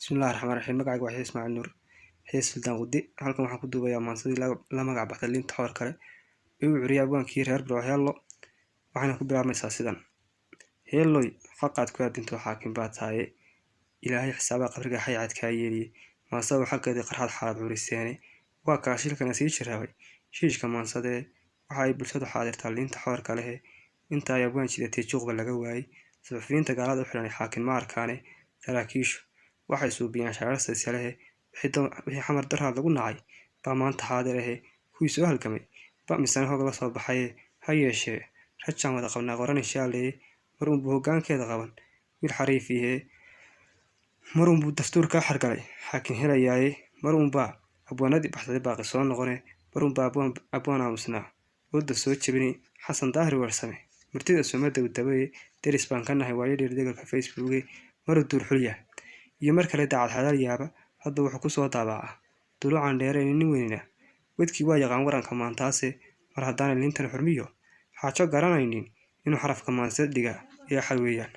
Bismillahi Raxmaani Raxiim. Magacayga waa Yaxya Ismaaciil Nuur, Hees Suldaan Qudi. Halkan waxaan ku duubayaa maansadii la magac baxday Liinta Xoor Kale ee uu curiyay abwaankii reer Burco. Waxayna ku bilaabmaysaa sidan: Heelloy, xaqaad ku aadinto xaakim baa tahaye, Ilaahay xisaabaha qabriga xaycad kaa yeeliye. Maansada xalkeedii qarxad xaalad curiseene, waa kaa shilkana sii jiraabay shiishka maansadee. Waxa ay bulshadu xaadirtaa liinta xoorka lehe, inta ay abwaan jidatay juuqba laga waayey. Suxufiyiinta gaalada u xidhan xaakin ma arkaane, saraakiishu waxay suubiyaan shaarar silsilahe. Wixii Xamar daraad lagu nacay baa maanta xaadir ahe, kuwii soo halgamay ba misana hoog la soo baxaye. Ha yeeshee rajaan wada qabnaa qoran inshaalleye, mar uunbuu hoggaankeeda qaban wiil xariifihee, mar uunbuu dastuur kaa xargalay xaakin helayaaye, mar uunbaa abwaanadii baxsaday baaqi soo noqone, mar uunbaa abwaan aamusnaa ooda soo jebini. Xasan Daahir Warsame murtida sooma dawdabaye, deris baan ka nahay waayo dheer degalka Facebooke. Maruu duur xulya iyo mar kale daacad xadaal yaaba, hadda wuxuu kusoo daabacaa duluucan dheerayna. Nin weynina wedkii waa yaqaan waranka maantaase, mar haddaanay liintan xurmiyo xaajo garanaynin inuu xarafka maanseed dhigaa iyo xal weeyaan.